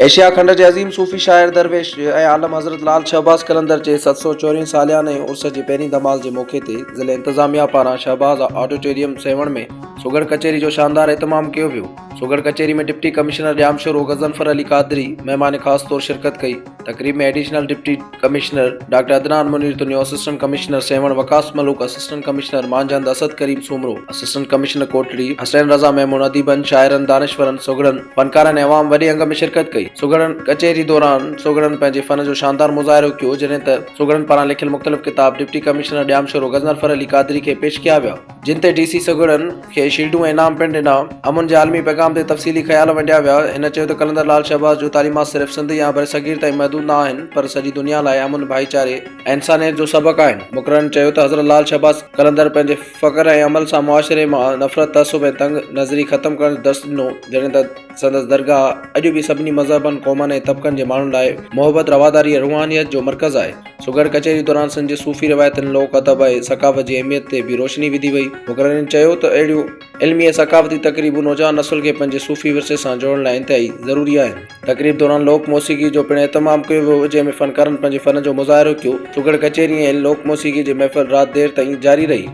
Asia کنڊ جي عظيم صوفي شاعر، درويش ۽ عالم حضرت لعل شهباز قلندر جي 704 سالياني عرس جي پهرين ڌمال جي موقعي تي ضلعي انتظاميا پاران شهباز آڊيٽوريم سيوهڻ ۾ سگهڙ ڪچهري جو شاندار اهتمام ڪيو ويو. سگهڙ ڪچهري ۾ ڊپٽي ڪمشنر ڄامشورو غضنفر علي قادري مهمان خاص طور شرڪت ڪئي. تقريب ۾ additional deputy commissioner doctor Adnan Munir Tunio, assistant commissioner Sehwan Waqas Malook, assistant commissioner Manjhand Asad Karim Soomro, assistant commissioner Kotri Hussain Raza Memon, اديبن، شاعرن، دانشورن، سگهڙن، فنڪارن ۽ عوام وڏي انگ ۾ شرڪت ڪئي. سگهڙن ڪچهري دوران سگهڙن پنهنجي فن جو شاندار مظاهرو ڪيو، جڏهن ته سگهڙن پاران لکيل مختلف ڪتاب ڊپٽي ڪمشنر ڄامشورو غضنفر علي قادري کي پيش ڪيا ويا. جن تي ڊي سي سگهڙن کي شيلڊون ۽ انعام پڻ ڏنا. امن جي عالمي پيغام تي تفصيلي خيال ونڊيا ويا. هن چيو ته قلندر لال شهباز جون تعليمات صرف سنڌ يا برصغير تائين محدود نه آهن پر سڄي دنيا لاء امن، ڀائيچاري ۽ انسانيت جو سبق آهن. مقررن چيو ته حضرت لال شهباز قلندر پنهنجي فقر ۽ عمل سان معاشري مان نفرت، تعصب ۽ تنگ نظري ختم ڪرڻ جو درس ڏنو، جڏهن ته سندس درگاهه اڄ به سڀني مذهبن، قومن ۽ طبقن جي ماڻهن لاء محبت، رواداري ۽ روحانيت جو مرڪز آهي. سگهڙ ڪچهري دوران سنڌ جي صوفي روايتن، لوڪ ادب ۽ ثقافت جي اهميت تي به روشني وڌي وئي. مقررين چيو ته اهڙيون علمي ۽ ثقافتي تقريبون نوجوان نسل کي پنهنجي صوفي ورثي سان جوڙڻ لاء انتهائي ضروري آهن. تقريب دوران لوڪ موسيقي جو پڻ اهتمام ڪيو ويو، جنهن ۾ فنڪارن پنهنجي فن جو مظاهرو ڪيو. سگهڙ ڪچهري ۽ لوڪ موسيقي جي محفل رات دير تائين جاري رهي.